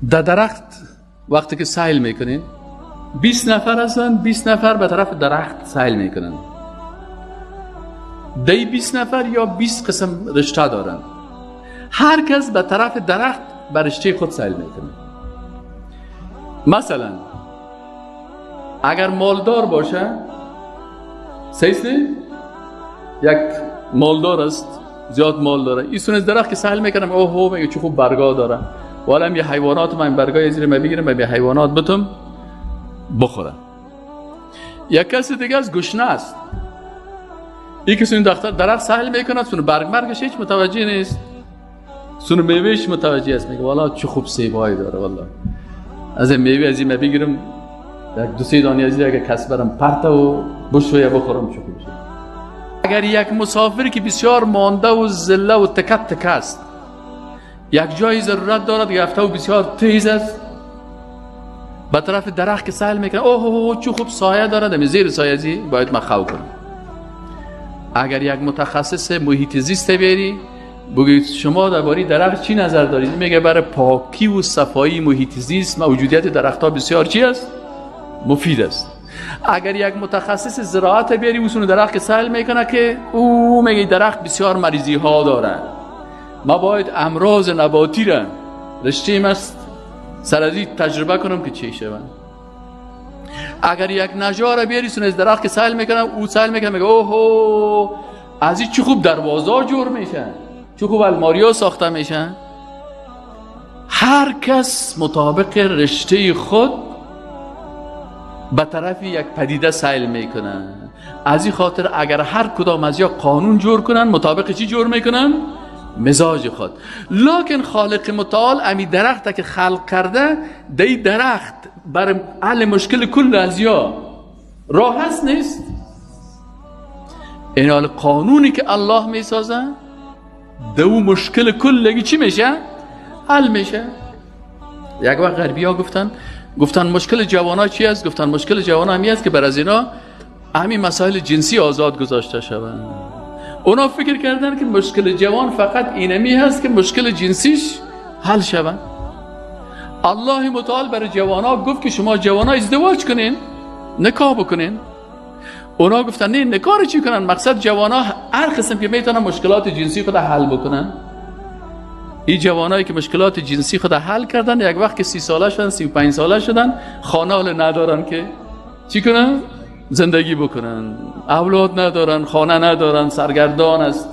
در درخت وقتی که سیل میکنین 20 نفر هستن، 20 نفر به طرف درخت سیل میکنن. دی 20 نفر یا 20 قسم رشته دارن، هر کس به طرف درخت به رشته خود سیل میکنه. مثلا اگر مالدار باشه، صحیح یک مالدار است، زیاد مال داره، ایسون از درخت که سیل میکنم، اوه میگه چه خوب برگا داره، والا یه حیوانات من برگای زیر ما بگیرم به حیوانات بتم بخورم. یک کسی دیگه از گشنه است، یکی سون درخت سهل میکنه، سون برگ مرگش هیچ متوجه نیست، سون میوهش متوجه است، میگه والا چه خوب سیبایی داره، والا از این میوه از این بگیرم یک دو سه دانه از این اگه کس برم پرته و بشویه بخورم چه خوب شد. اگر یک مسافر که بسیار مانده و زله و تکت تک است، یک جایی ضرورت دارد، گرفته و بسیار تیز است، به طرف درخت که سهل میکنه، اوه اوه چه خوب سایه دارد، می زیر سایه زی باید من خو کنم. اگر یک متخصص محیط زیست بیاری بگید شما درباره درخت چی نظر دارید، میگه برای پاکی و صفایی محیط زیست موجودیت درخت‌ها بسیار چی است؟ مفید است. اگر یک متخصص زراعت بیاری اوسون درخت که سهل میکنه که او میگه درخت بسیار مریضی ها داره، ما باید امراض نباتی را رشتیم است سر از این تجربه کنم که چی شود. اگر یک نجار بیاری سون از درخت که سهل میکنه، او سهل میکنه میگه اوه از این چه خوب دروازه جور میشه، چه خوب الماریا ساخته میشه. هر کس مطابق رشته خود به طرف یک پدیده سیل میکنه. از این خاطر اگر هر کدام از یا قانون جور کنن مطابق چی جور میکنن؟ مزاج خود. لکن خالق متعال امی درخت که خلق کرده، دی درخت بر حل مشکل کل از یا راه هست نیست. این حال قانونی که الله میسازه دو مشکل کلگی چی میشه؟ حل میشه. یک وقت غربی ها گفتن مشکل جوان ها چی است؟ گفتن مشکل جوان ها همی است که بر از اینا همین مسائل جنسی آزاد گذاشته شوند. اونا فکر کردن که مشکل جوان فقط اینمی هست که مشکل جنسیش حل شوند. الله متعال برای جوان ها گفت که شما جوان ها ازدواج کنین، نکاح بکنین. اونا گفتن نه، نکاح رو چی کنن؟ مقصد جوان ها هر قسم که میتونن مشکلات جنسی خود حل بکنن. این جوانایی که مشکلات جنسی خود حل کردن، یک وقت که 30 ساله شدن، 35 ساله شدن، خانه حال ندارن که چی کنن؟ زندگی بکنن، اولاد ندارن، خانه ندارن، سرگردان است.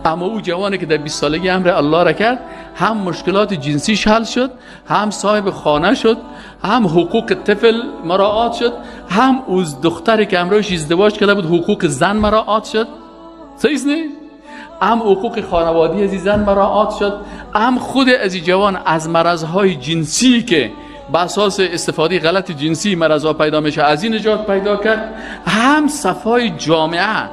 اما او جوانی که در 20 سالگی امر الله را کرد، هم مشکلات جنسیش حل شد، هم صاحب خانه شد، هم حقوق طفل مراعات شد، هم از دختری که امروز ازدواج کرده بود حقوق زن مراعات شد، صحیح نه؟ هم حقوق خانوادی از زن مراعات شد، هم خود از جوان از مرضهای جنسی که به اساس استفاده غلط جنسی مرضها پیدا میشه از این نجات پیدا کرد، هم صفای جامعه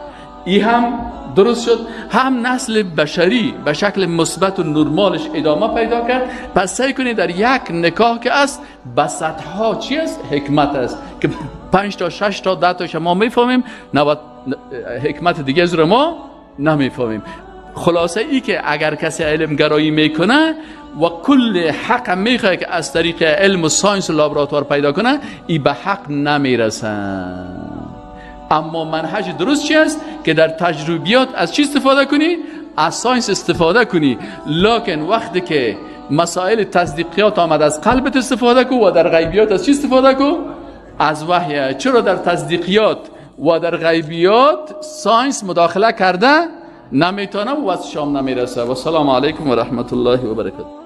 ای هم درست شد، هم نسل بشری به شکل مثبت و نرمالش ادامه پیدا کرد. پس سعی کنید در یک نکاح که است به صدها چی است؟ حکمت است که 5 تا 6 تا 10 تا شما میفهمیم، 90 حکمت دیگه از رو ما نمیفهمیم. خلاصه ای که اگر کسی علم گرایی میکنه و کل حق میخواد که از طریق علم و science و لابراتوار پیدا کنه، ای به حق نمیرسه. اما منهج درست چی است؟ که در تجربیات از چی استفاده کنی؟ از science استفاده کنی، لکن وقتی که مسائل تصدیقیات آمد از قلبت استفاده کو و در غیبیات از چی استفاده کو؟ از وحی. چرا در تصدیقیات و در غیبیات science مداخله کرده نمیتونه و از شام نمیرسه. و سلام علیکم و رحمت الله و برکاته.